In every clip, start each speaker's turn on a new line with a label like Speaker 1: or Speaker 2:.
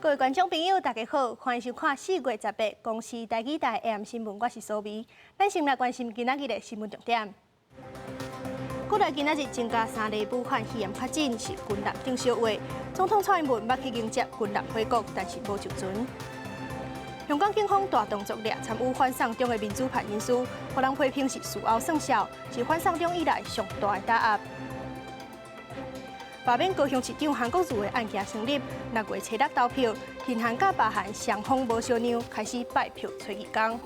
Speaker 1: 各位觀眾朋友，大家好，歡迎收看4月18公視台語台 AM 新聞，我是蘇眉。咱先來關心今仔日的新聞重點。國內今仔日增加三例武漢肺炎確診，是軍艦頂小話。總統蔡英文欲去迎接軍艦回國，但是無上船。香港警方大動作掠參與反送中的民主派人士，予人批評是事後算數，是反送中以來上大的打壓。罷免高雄市長韓國瑜的案件成立，6月初六投票，挺韓佮罷韓雙方無相讓，開始拜票揣義工。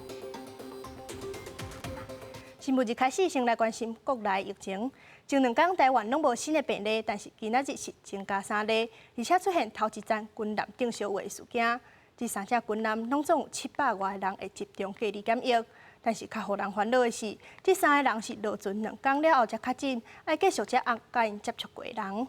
Speaker 1: 新聞一開始先來關心國內疫情。前兩工台灣攏無新的病例，但是今仔日是增加三例，而且出現頭一站軍艦頂小話事件。這三隻軍艦攏總有700外人會集中隔離檢疫，但是較予人煩惱的是，這三个人是落船2工了後才確診，愛繼續遮壓共𪜶接觸過的人。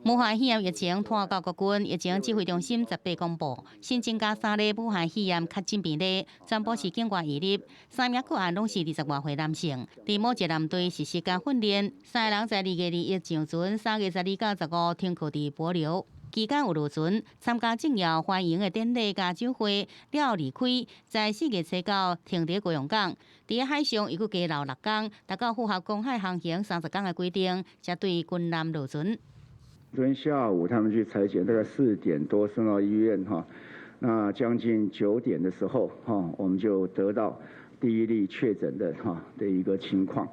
Speaker 2: 武漢肺炎疫情拖到國軍疫情指揮中心18公布，新增加三例武漢肺炎確診病例，全部是境外移入，三名個案攏是20外歲男性，佇某一艦隊實習佮訓練，三個人在2月21上船，3月12到15停靠佇帛琉。期間有落船參加政要歡迎的典禮佮酒會，了後離開，在4月初九停佇高雄港，佇海上又閣加留6工，達到符合公海航行30工的規定，才對軍艦落船。
Speaker 3: 昨天下午他們去採檢，大概4點多送到醫院哈，那將近9點的時候哈，我們就得到第一例確診的哈的一個情況，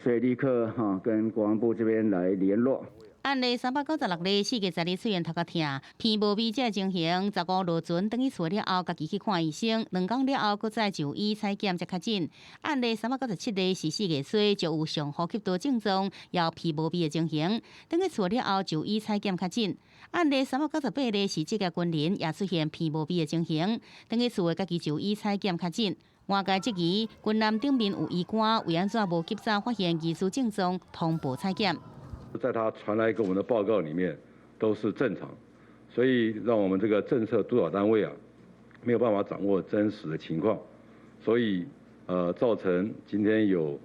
Speaker 3: 所以立刻哈跟國防部這邊來聯絡。
Speaker 2: 案例396例，4月12出現頭殼疼、鼻無味這情形，15落船轉去厝了後，家己去看醫生，2工了後，閣再就醫採檢才確診。案例397例是4月初就有上呼吸道症狀，有鼻無味的情形，轉去厝了後就醫採檢確診。案例398例是職業軍人，也出現鼻無味的情形，轉去厝的家己就醫採檢確診。外界質疑軍艦頂面有醫官，為按怎無及早發現疑似症狀，通報採檢？
Speaker 4: 在他傳來給我們的報告裡面都是正常，所以讓我們這個政策督導單位啊，沒有辦法掌握真實的情況，所以造成今天有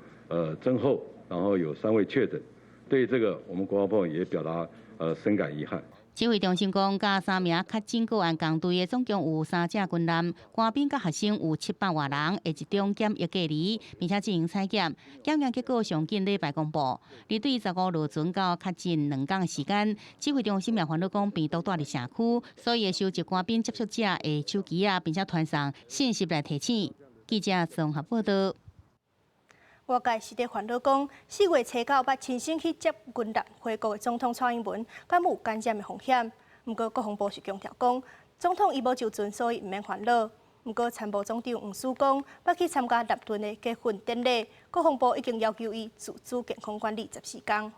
Speaker 4: 增後，然後有三位確診，對這個我們國防部也表達深感遺憾。
Speaker 2: 指揮中心講，佮三名確診個案仝隊的總共有三隻軍艦，官兵佮學生有700外人會集中檢疫隔離，並且進行採檢，檢驗結果上緊禮拜公布。而對15落船到確診2工的時間，指揮中心也煩惱講病毒蹛佇社區，所以會收集官兵接觸者的手機仔，並且傳送信息來提醒。記者綜合報道。
Speaker 1: 外界是佇煩惱講，4月初九欲親身去接軍艦回國的總統蔡英文，敢有感染的風險？毋過國防部是強調講，總統伊無上船，所以毋免煩惱。毋過參謀總長黃曙光欲去參加艦隊的結訓典禮，國防部已經要求伊自主健康管理14工。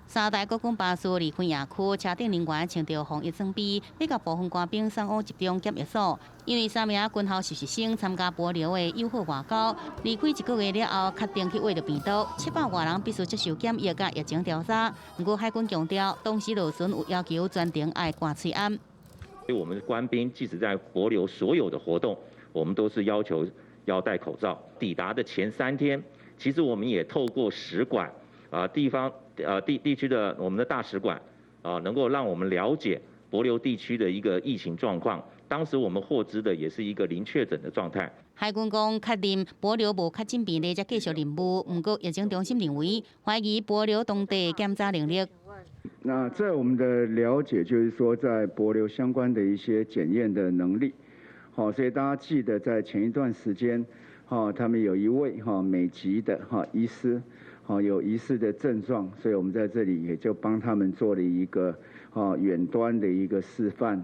Speaker 2: 三台國軍巴士離開營區，車頂人員穿著防疫裝備，欲共部分官兵送往集中檢疫所。因為三名軍校實習生參加帛琉的友好外交，離開一個月了後，確定去秽著病毒，700外人必須接受檢疫佮疫情調查。毋過海軍強調，當時落船有要求全程愛掛喙罨。
Speaker 5: 所以我們官兵即使在帛琉所有的活動，我們都是要求要戴口罩。抵達的前3天，其實我們也透過使館啊地方。地區的我們的大使館啊，能夠讓我們了解帛琉地區的一個疫情狀況。當時我們獲知的也是一個零確診的狀態。
Speaker 2: 海軍講確認帛琉無確診病例，才繼續任務。毋過疫情中心認為懷疑帛琉當地檢查能力。
Speaker 3: 那在我們的了解，就是說在帛琉相關的一些檢驗的能力，好，所以大家記得在前一段時間，哈，他們有一位哈美籍的哈醫師。好，有疑似的症狀，所以我們在這裡也就幫他們做了一個遠端的一個示範。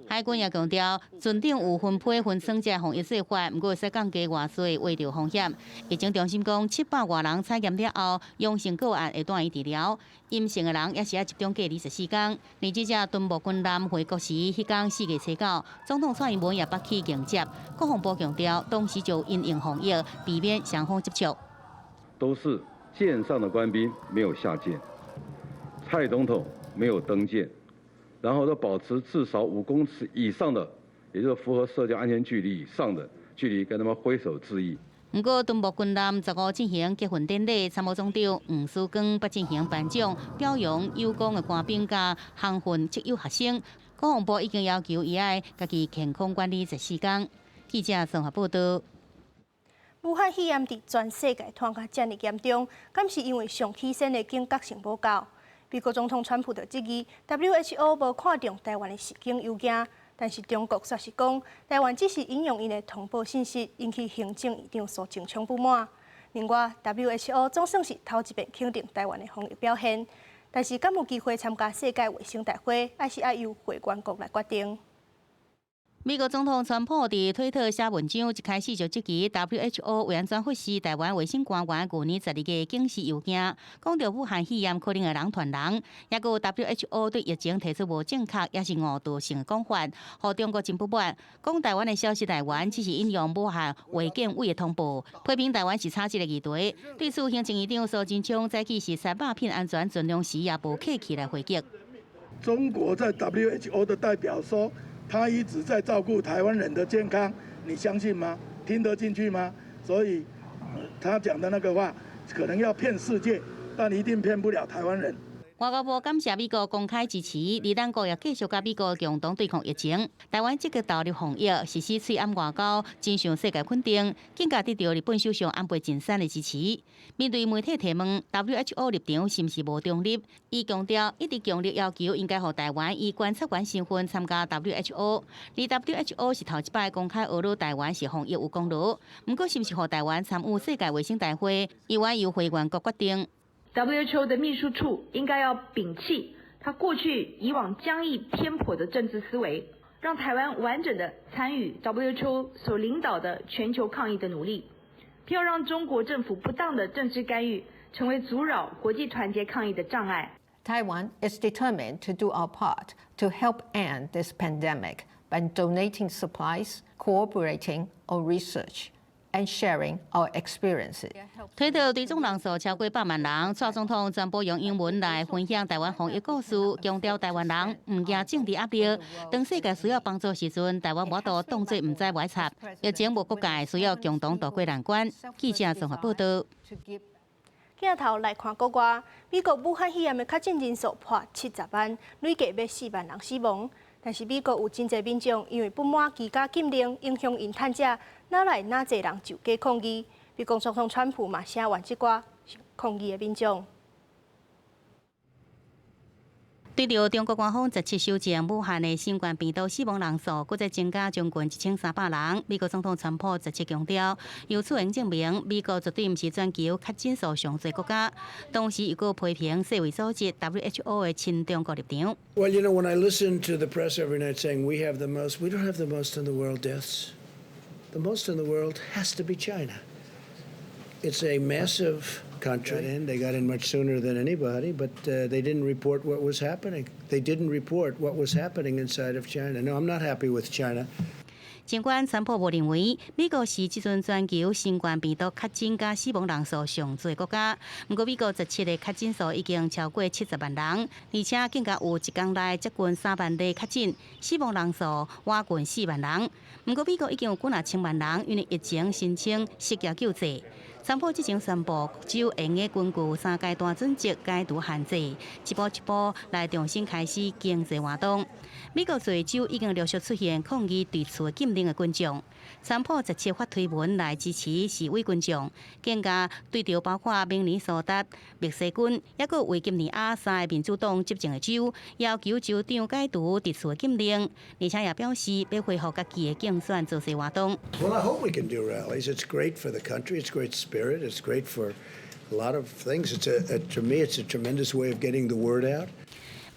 Speaker 2: 海軍也強調，船頂有分批分裝這防疫做法，毋過會使降低外泄秽著風險。疫情中心講，700外人採檢了後，陽性個案會轉院治療，陰性的人也是愛集中隔離14工。而這隻敦睦軍艦回國時，彼工4月初九，總統蔡英文也欲去迎接。國防部強調，當時就因應防疫，避免雙方接觸。
Speaker 4: 都是艦上的官兵沒有下艦，蔡總統沒有登艦，然後都保持至少5公尺以上的，也就是符合社交安全距離以上的距離，跟他們揮手致意。
Speaker 2: 毋過敦睦軍艦15進行結訓典禮，參謀總長黃思光捌進行頒獎，表揚有功的官兵佮航訓績優學生。國防部已經要求伊愛家己健康管理14工。記者綜合報道。
Speaker 1: 武漢肺炎佇全世界傳甲遮爾嚴重，敢是因為上起先的警覺性無夠？美國總統川普就質疑 WHO 無看重臺灣的示警郵件，但是中國煞是講，臺灣只是引用𪜶的通報信息，引起行政院長蘇貞昌不滿。另外，WHO 總算是頭一遍肯定臺灣的防疫表現，但是敢有機會參加世界衛生大會，還是愛由會員國來決定。
Speaker 2: 美國總統川普佇推特寫文章，一開始就質疑 WHO 為按怎忽視臺灣衛生官員舊年12月警示郵件，講著武漢肺炎可能會人傳人，抑閣 WHO 對疫情提出無正確，也是誤導性的講法，予中國真不滿，講臺灣的消息來源只是引用武漢衛健委的通報，批評臺灣是炒這個議題。對此，行政院長蘇貞昌早起視察肉品安全存量時，也無客氣來回擊。
Speaker 6: 中國在 WHO 的代表說，他一直在照顧台灣人的健康，你相信嗎？聽得進去嗎？所以，他講的那個話，可能要騙世界，但一定騙不了台灣人。
Speaker 2: 外交部感謝美國公開支持，而咱國也繼續佮美國共同對抗疫情。臺灣積極投入防疫，實施喙罨外交，真受世界肯定，更加得著日本首相安倍晉三的支持。面對媒體提問，WHO 立場是毋是無中立？伊強調一直強烈要求應該予臺灣以觀察員身份參加 WHO。而 WHO 是頭一擺公開呵咾臺灣是防疫有功勞，毋過是毋是予臺灣參與世界衛生大會，猶原由會員國決定。
Speaker 7: WHO 的秘書處應該要摒棄他過去以往僵硬偏頗的政治思維，讓台灣完整的參與 WHO 所領導的全球抗疫的努力，不要讓中國政府不當的政治干預成為阻擾國際團結抗疫的障礙。
Speaker 8: Taiwan is determined to do our part to help end this pandemic by donating supplies, cooperating on research, and sharing our experiences.
Speaker 2: 推特追蹤人數超過百萬人，蔡總統全部用英文來分享臺灣防疫故事，強調臺灣人毋驚政治壓力。當世界需要幫助時陣，臺灣無法度當作毋知無愛插。疫情無國界，需要共同渡過難關。記者綜合報道。
Speaker 1: 鏡頭來看國外，美國武漢肺炎的確診人數破70萬，累計欲4萬人死亡。但是美國有真濟民眾因為不滿居家禁令影響𪜶趁食，哪來哪濟人上街抗議。美國總統川普嘛聲援這寡抗議的民眾。
Speaker 2: 對著中國官方17修正武漢的新冠病毒死亡人數，閣再增加將近1300人。美國總統川普17強調，由此能證明美國絕對毋是全球確診數上濟國家。同時，又閣批評世衛組織 WHO 的親中國立場。
Speaker 9: Well, when I listen to the press every night saying we have the most, we don't have the most in the world deaths. The most in the world has to be China. It's a massive country, and they got in much sooner than anybody, but they didn't report what was happening. They didn't report what was happening inside of China. No, I'm not happy with China.
Speaker 2: 儘管川普無認為美國是這陣全球新冠病毒確診佮死亡人數上濟國家，毋過美國17的確診數已經超過70萬人，而且更加有一工內接近3萬例確診，死亡人數倚近4萬人。毋過美國已經有幾若千萬人因為疫情申請失業救濟。川普之前宣布，各州會用根據三階段準則解除限制，一步一步來重新開始經濟活動。美國濟州已經陸續出現抗議對厝禁令的群眾。川普17發推文來支持示威群眾，更加對著包括明尼蘇達、密西根，抑閣維吉尼亞三個民主黨執政的州，要求州長解除佇厝的禁令，而且也表示欲恢復家己的競選造勢活動。
Speaker 9: Well, I hope we can do rallies. It's great for the country. It's great spirit. It's great for a lot of things. To me, it's a tremendous way of getting the word out.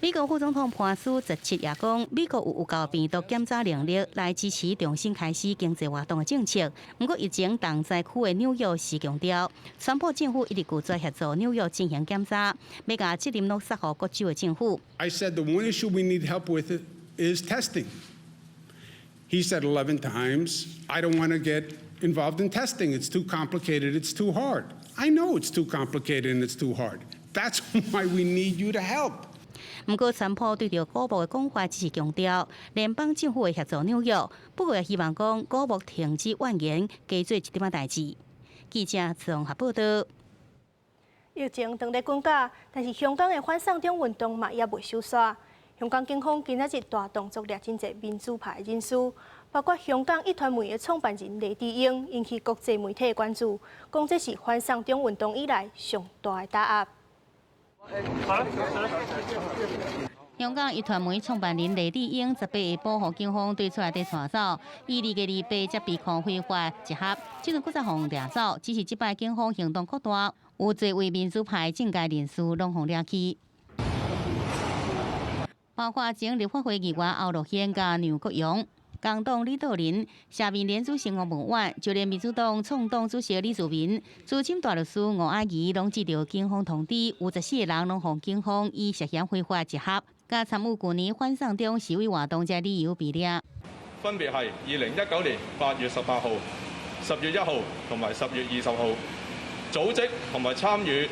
Speaker 2: 美國副總統潘斯17也講，美國有夠病毒檢查能力來支持重新開始經濟活動的政策。毋過疫情重災區的紐約市強調，川普政府一直拒絕協助紐約進行檢查，欲共責任攏捒予各州的政府。
Speaker 10: I said the one issue we need help with is testing. He said 11 times, "I don't want to get involved in testing. It's too complicated. It's too hard." I know it's too complicated and it's too hard. That's why we need you to help.
Speaker 2: 毋過，川普對著古墓的講法只是強調聯邦政府會協助紐約，不過也希望講古墓停止怨言，加做一點仔代誌。記者綜合報道。
Speaker 1: 疫情當咧滾絞，但是香港的反送中運動嘛猶未收煞。香港警方今仔日大動作掠真濟民主派人士，包括香港壹傳媒的創辦人黎智英，引起國際媒體的關注，講這是反送中運動以來上大的打壓。
Speaker 2: 香港壹傳媒創辦人黎智英18下晡予警方對出來佇帶走，以2月28才被控非法集合，這陣閣再予掠走，只是這擺警方行動擴大，有濟位民主派政界人士攏予掠去，包括前立法會議員區諾軒佮梁國雄、工黨李道麟、社民連主席黃孟婉，就連民主黨創黨主席李柱銘、資深大律師吳靄儀，攏接著警方通知，有14個人攏予警方以涉嫌非法集合，佮參與舊年反送中示威活動這理由被掠。
Speaker 11: 分別係2019年8月18號、10月1號同埋10月20號，組織同埋參與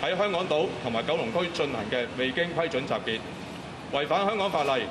Speaker 11: 喺香港島同埋九龍區進行嘅未經批准集結，違反香港法例。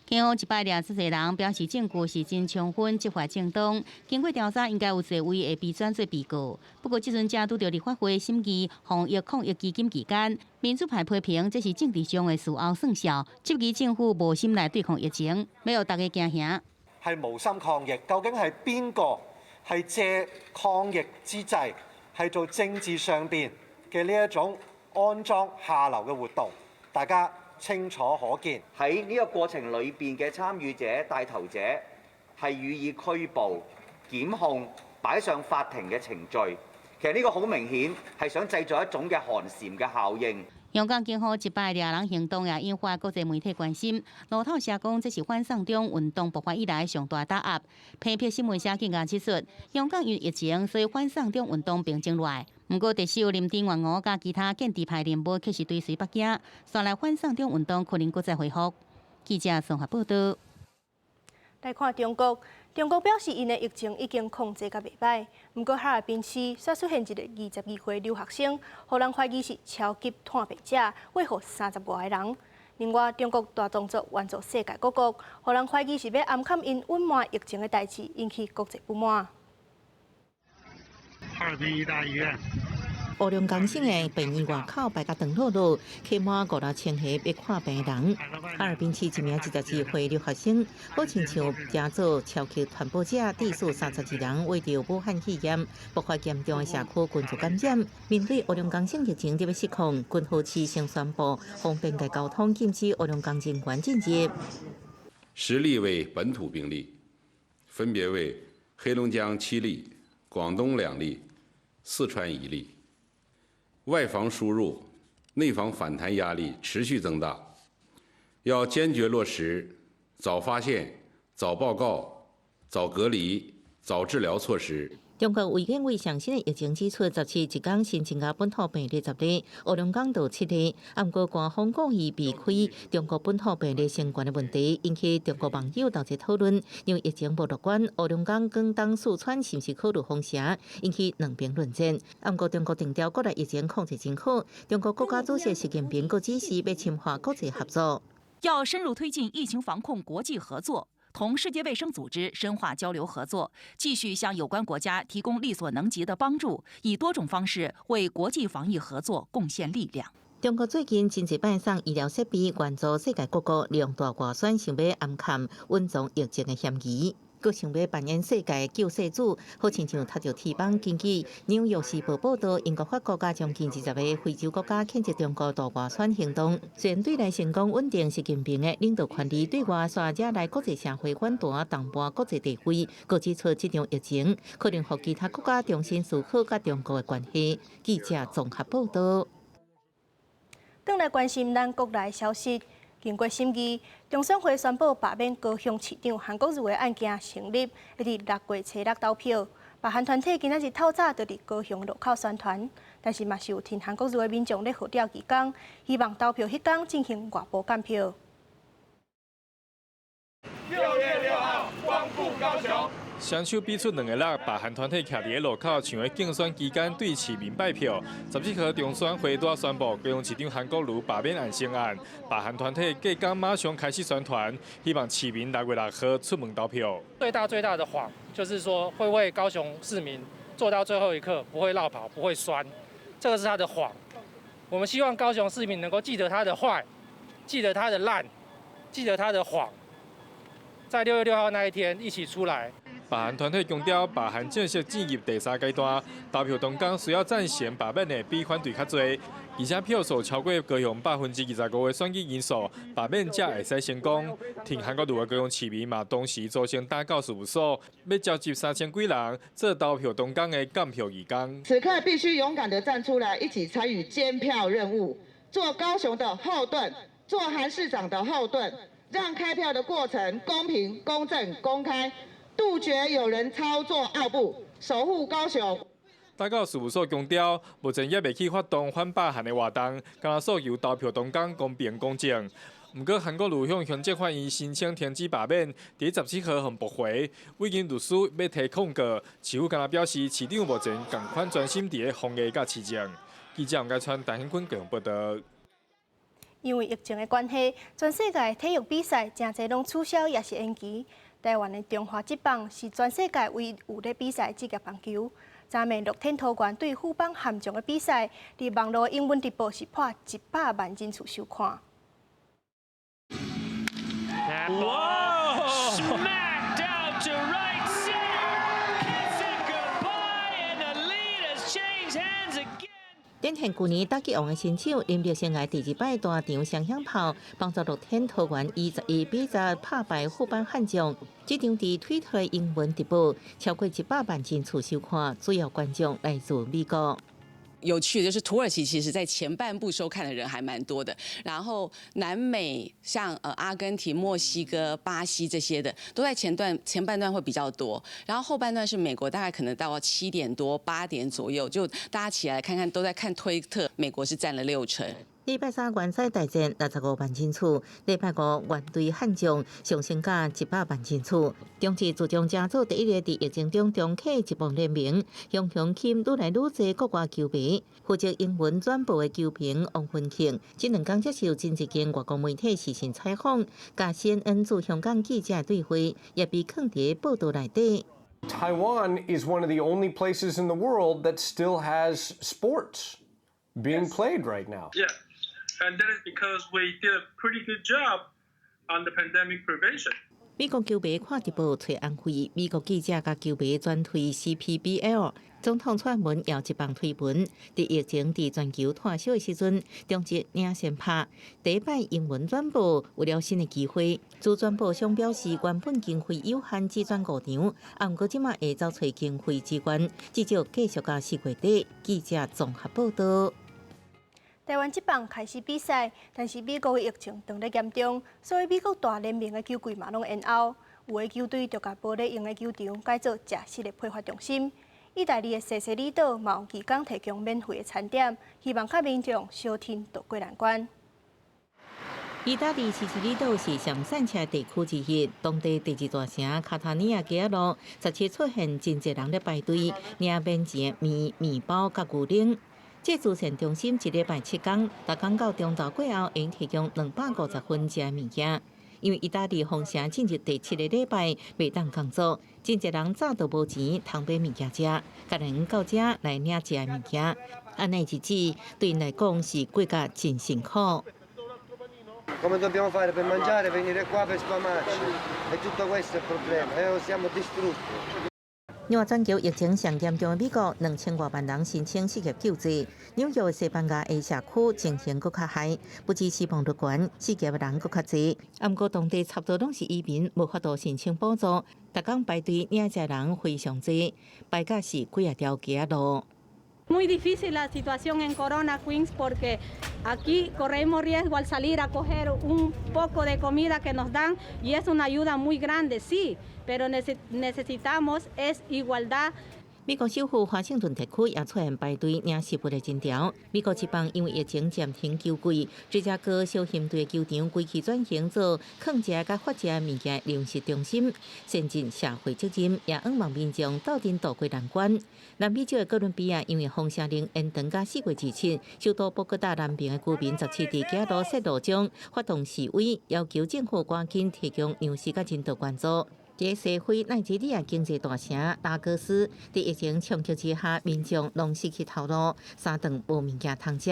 Speaker 2: 警方這擺掠這濟人，表示證據是真充分、執法正當。經過調查，應該有濟位會被轉做被告。不過，這陣正拄著立法會審議防疫抗疫基金期間，民主派批評這是政治上的事後算數，質疑政府無心來對抗疫情，欲予大家驚嚇。
Speaker 12: 係無心抗疫，究竟係邊個係借抗疫之際係做政治上邊嘅呢一種骯髒下流嘅活動？大家清楚可見，
Speaker 13: 喺呢個過程裏邊嘅參與者、帶頭者係予以拘捕、檢控、擺上法庭嘅程序。其實呢個好明顯係想製造一種嘅寒蟬嘅效應。
Speaker 2: 香港警方這擺掠人行動也引發國際媒體關心。路透社講，這是反送中運動爆發以來上大打壓。彭博新聞社更加指出，香港因疫情，所以反送中運動平靜落來。毋過，特首林鄭月娥佮其他建制派人物卻是追隨北京，紲來反送中運動可能閣再恢復。記者綜合報道。
Speaker 1: 來看中國，中國表示𪜶的疫情已經控制甲袂䆀。毋過哈爾濱市煞出現一個22歲留學生，予人懷疑是超級傳病者，餵予30外个人。另外，中國大動作援助世界各國，予人懷疑是欲掩蓋𪜶隱瞞疫情的代誌，引起國際不滿。
Speaker 14: 哈爾濱醫大醫院。
Speaker 15: 黑龍江省的病院外口排甲長轆轆，客滿五六千個欲看病的人。哈爾濱市一名22歲留學生，好親像成做超級傳播者，致使32人罹著武漢肺炎，爆發嚴重的社區群聚感染。面對黑龍江省疫情特別失控，根河市先宣布封邊界交通，禁止黑龍江人員進入。
Speaker 16: 10例為本土病例，分別為黑龍江7例、廣東2例、四川1例。外防輸入、內防反彈壓力持續增大，要堅決落實早發現、早報告、早隔離、早治療措施。
Speaker 15: 中國衛健委上新的疫情指出，17一工新增加本土病例10例，黑龍江就7例。毋過官方故意避開中國本土病例相關的問題，引起中國網友鬥齊討論。因為疫情無樂觀，黑龍江、廣東、四川是毋是考慮封城，引起兩邊論戰。毋過中國定調國內疫情控制真好，中國國家主席習近平閣指示欲深化國際合作，
Speaker 17: 要深入推進疫情防控國際合作。同世界衛生組織深化交流合作，繼續向有關國家提供力所能及的幫助，以多種方式為國際防疫合作貢獻力量。
Speaker 15: 中國最近真濟擺送醫療設備援助世界各國，利用大外宣想欲掩蓋隱藏疫情的嫌疑，閣想欲扮演世界救世主，好親像踢著天崩。根據《紐約時報》報導，英國、法國佮將近20个非洲國家譴責中國大外宣行動。雖然對內成功穩定習近平的領導權力，對外煞惹來國際社會反彈，動搖國際地位，閣指出這場疫情可能予其他國家重新思考佮中國的關係。記者綜合報導。
Speaker 1: 轉來關心咱國內消息。經過審議，中選會宣布罷免高雄市長韓國瑜的案件成立，欲佇6月初6投票。北韓團體今仔日透早就佇高雄路口宣傳，但是嘛是有挺韓國瑜的民眾咧號召義工，希望投票彼工進行外部監票。
Speaker 11: 6月6號，光復高雄。
Speaker 18: 雙手比出兩个六，罷韓團體徛佇咧路口，像咧競選期間對市民拜票。17號中選會拄仔宣布，高雄市長韓國瑜罷免案成案，罷韓團體隔工馬上開始宣傳，希望市民6月6號出門投票。
Speaker 19: 最大最大的謊，就是說會為高雄市民
Speaker 14: 做到最後一刻，不會落跑，不會酸，這個是他的謊。我們希望高雄市民能夠記得他的壞，記得他的爛，記得他的謊，在6月6號那一天一起出來。
Speaker 18: 罷韓團體強調，罷韓正式進入第三階段，投票當天需要贊成罷免的比反對較濟，而且票數超過高雄25%的選舉人數，罷免才會使成功。挺韓國瑜的高雄市民嘛，同時組成打狗事務所，欲召集3000幾人做投票當天的監票義工。
Speaker 19: 此刻必須勇敢地站出來，一起參與監票任務，做高雄的後盾，做韓市長的後盾，讓開票的過程公平、公正、公開。杜絕有人操作奧步，守護高雄。
Speaker 18: 打狗事務所強調，目前猶未去發動反罷韓的活動，干焦訴求投票當天公平公正。毋過韓國瑜向行政法院申請停止罷免，佇17號予駁回，委任律師欲提控告。市府干焦表示，市長目前仝款專心佇咧防疫佮市政。記者王家川、陳興坤高雄報道。
Speaker 1: 因為疫情的關係，全世界體育比賽誠濟攏取消，抑是延期。台灣的中華職棒是全世界唯一有咧比賽職業棒球。昨暝樂天桃猿對富邦悍將的比賽，佇網路英文直播是破100萬人次收看。
Speaker 20: Smacked out to right center, kiss it goodbye, and the lead has changed hands again.
Speaker 15: 展現舊年打擊王的新手林立生涯第二擺大場雙響炮，幫助樂天桃猿以11比10拍敗富邦悍將。這場佇推特的英文直播超過100萬人次收看，主要觀眾來自美國。
Speaker 21: 有趣的就是土耳其，其實在前半部收看的人還蠻多的。然後南美像阿根廷、墨西哥、巴西這些的，都在前段前半段會比較多。然後後半段是美國，大概可能到7點多8點左右，就大家起來看看，都在看推特，美國是佔了6成。
Speaker 15: 禮拜三聯賽大戰65萬人次，禮拜五猿對悍將上升到100萬人次。中職自從成做第一個佇疫情中重啟職棒聯盟，雄雄吸引愈來愈濟國外球迷。負責英文轉播的球評王芬慶，這兩工接受真濟間外國媒體視訊採訪，佮 CNN 駐香港記者對話，也被囥佇報道內底。
Speaker 22: Taiwan is one of the only places in the world that still has sports being played right now.
Speaker 23: Yeah. And that is because we did a pretty good job on the pandemic prevention.
Speaker 15: 美國球迷看直播揣安慰，美國記者共球迷轉推 CPBL。總統蔡英文也一幫推文，佇疫情佇全球湠燒的時陣，中職領先拍第一擺英文轉播有了新的機會。主轉播商表示，原本經費有限，只轉五場，啊，毋過這馬會走揣經費支援，至少繼續到4月底。記者綜合報道。
Speaker 1: 台灣職棒開始比賽，但是美國的疫情當咧嚴重，所以美國大聯盟的球季嘛攏延後。有的球隊就共無咧用的球場改做食食的批發中心。意大利的西西里島嘛有義工提供免費的餐點，希望佮民眾相挺渡過難關。
Speaker 15: 意大利西西里島是上散車地區之一，當地第二大城卡塔尼亞街仔路，17出現真濟人咧排隊領免錢麵、麵包佮牛奶。這慈善中心一禮拜7工，逐工到中晝過後，會提供250份食的物件。因為意大利封城進入第七個禮拜，袂當工作，真濟人早都無錢通買物件食，決定到遮來領食的物件。按呢日子對𪜶來講是過甲真辛苦。
Speaker 24: Come dobbiamo fare per mangiare, venire qua per sfamarci? E tutto questo è il problema, e siamo distrutti.
Speaker 15: 另外，全球疫情上嚴重的美國，2000外萬人申請失業救濟。紐約的西班牙的社區情形閣較害，不止死亡率懸，失業的人閣較濟。毋過當地差不多攏是移民，無法度申請補助。逐工排隊領食人非常濟，排甲是幾仔條街仔路。
Speaker 25: Muy difícil la situación en Corona, Queens, porque aquí corremos riesgo al salir a coger un poco de comida que nos dan y es una ayuda muy grande, sí, pero necesitamos es igualdad.
Speaker 15: 美國首府華盛頓特區也出現排隊領食物的人潮。美國職棒因為疫情暫停球季，芝加哥小熊隊球場規氣轉型做囥食佮發食物件糧食中心，善盡社會責任，也向望民眾鬥陣渡過難關。南美洲的哥倫比亞因為封城令延長到4月27，首都波哥大南邊的居民17佇街路設路障，發動示威，要求政府趕緊提供糧食佮人道援助。佇西非奈及利亞經濟大城拉各斯，佇疫情衝擊之下，民眾攏失去頭路，三頓無物件通食，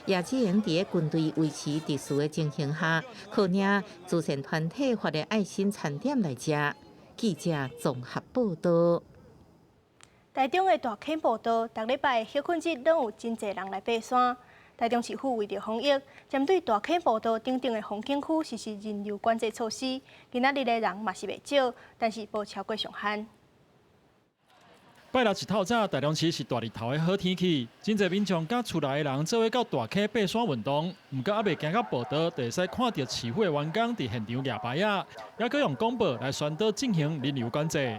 Speaker 15: 也只能佇軍隊維持秩序的情形下，靠領慈善團體發的愛心餐點來食。記者綜合報道。
Speaker 1: 台中的大坑步道，逐禮拜歇睏日攏有真濟人來爬山。台中市府為著防疫，針對大坑步道等等的風景區實施人流管制措施。今仔日的人嘛是袂少，但是無超過上限。
Speaker 3: 拜六一透早，台中市是大日頭的好天氣，真濟民眾佮厝內的人做伙到大坑爬山運動。毋過猶未行到步道，就會使看著市府的員工佇現場舉牌仔，猶閣用廣播來宣導進行人流管制。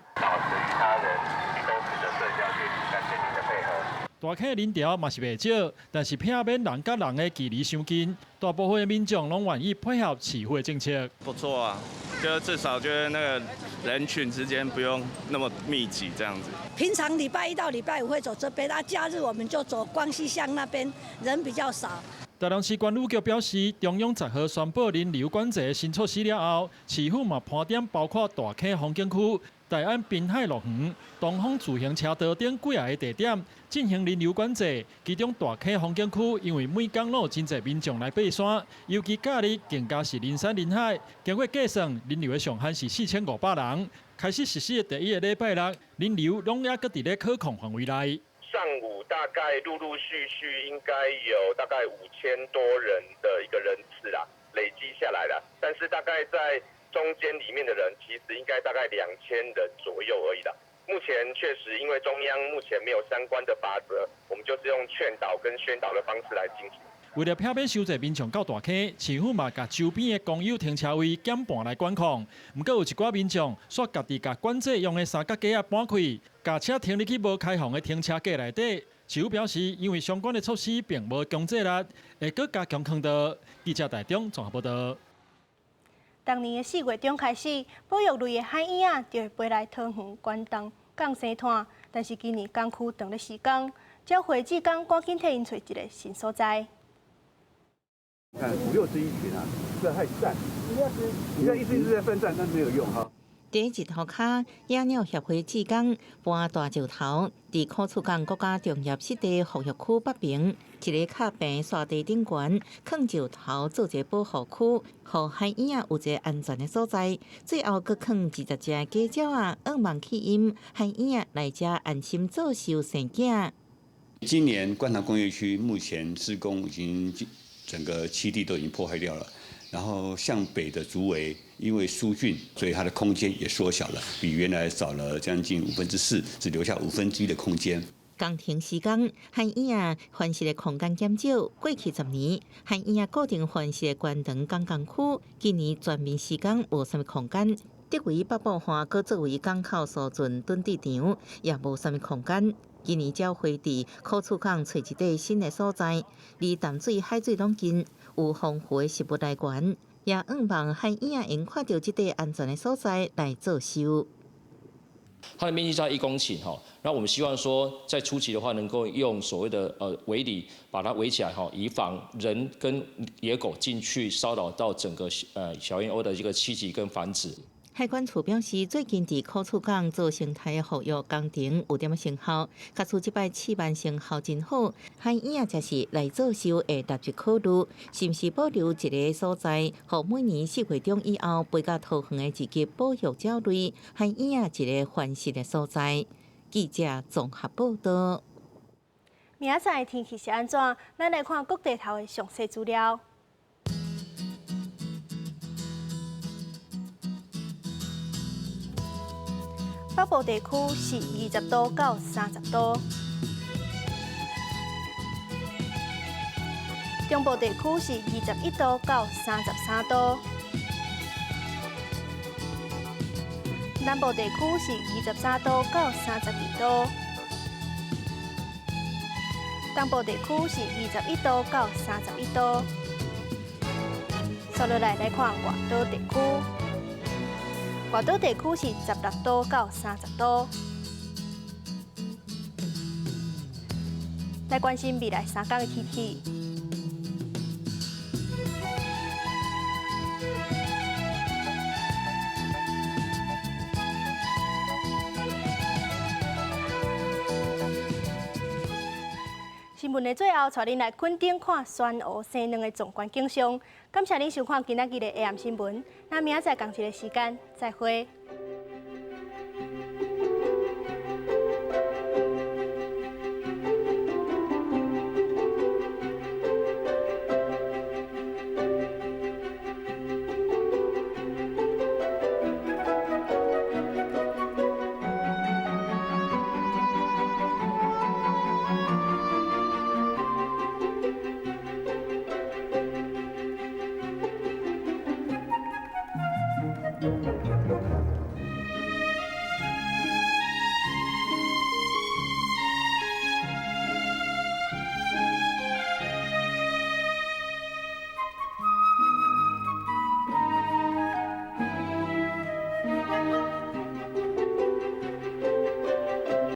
Speaker 3: 大坑人潮嘛是袂少，但是避免人佮人的距離傷近，大部分的民眾攏願意配合市府的政策。
Speaker 4: 不錯啊，就至少覺得那個人群之間不用那麼密集，這樣子。
Speaker 5: 平常禮拜一到禮拜五會走這邊，啊，假日我們就走光熙巷那邊，人比較少。
Speaker 3: 台中市管理局表示，中央10號宣布人流管制的新措施了後，市府嘛盤點包括大坑風景區、大安濱海樂園、東風自行車道等幾个地點進行人流管制。其中大坑風景區因為每工攏有真濟民眾來爬山，尤其假日更加是人山人海。經過計算，人流的上限是4500人。開始實施的第一个禮拜六，人流攏猶閣佇咧可控範圍內。
Speaker 6: 上午大概陸陸續續應該有大概5000多人的一個人次啦，累積下來啦。但是大概在中間裡面的人，其實應該大概2000人左右而已啦。目前確實因為中央目前沒有相關的法則，我們就是用勸導跟宣導的方式來進行。
Speaker 3: 為了避免傷濟民眾到大坑，市府嘛共周邊的公有停車位減半來管控。毋過有一寡民眾煞家己共管制用的三腳架仔搬開，共車停入去無開放的停車格內底。市府表示，因為相關的措施並無強制力，會閣加強勸導。記者台中綜合報道。
Speaker 1: 逐年的4月中開始，保育類的海燕仔就會飛來桃園關東港生湠，但是今年港區當咧施工，鳥會志工趕緊替𪜶揣一個新所在。
Speaker 7: 看五六隻一群啊，這太散。五六隻，你看一隻一隻在分散，但沒有用哈。
Speaker 15: 佇日頭跤，野鳥協會志工搬大石頭，佇苦厝港國家重要濕地復育區北邊，一个較平沙地頂懸，囥石頭做一个保護區，予海燕仔有一个安全的所在。最後，閣囥20隻假鳥仔，向望吸引海燕仔來遮安心做壽生囝。
Speaker 26: 今年觀塘工業區目前施工已經整個棲地都已經破壞掉了，然後向北的竹圍因為疏浚，所以它的空間也縮小了，比原來少了將近4/5，只留下1/5的空間。
Speaker 15: 工程施工，海燕仔繁殖的空間減少。過去10年，海燕仔固定繁殖的觀塘港港區，今年全面施工無啥物空間。竹圍北部灣閣作為港口疏浚囤積場，也無啥物空間。今年才會佇苦厝港揣一塊新的所在，離淡水、海水攏近，有豐富的食物來源，也向望海燕仔會看著這塊安全的所在來做壽。
Speaker 27: 它的面積在1公頃哈，那我們希望說在初期的話，能夠用所謂的圍籬把它圍起來哈，以防人跟野狗進去騷擾到整個小燕鷗的這個棲息跟繁殖。
Speaker 15: 海管處表示，最近佇苦厝港做生態復育工程有點仔成效，假使這擺試辦成效真好，海燕仔才是來做壽會納入考慮，是毋是保留一个所在，予每年4月中以後飛到桃園的一級保育鳥類海燕仔一個繁殖的所在。記者綜合報道。
Speaker 1: 明仔載天氣是按怎？咱來看各地頭的詳細資料。北部地區是20度到30度，中部地區是21度到33度，南部地區是23度到32度，東部地區是21度到31度。刷落來來看外島地區。外島地區是16度到30度。來關心未來3天的天氣。聞的最後，帶恁來墾丁看酸蚵生卵的壯觀景象。感謝恁收看今仔日的 AM 新聞，咱明仔載仝一个時間再會。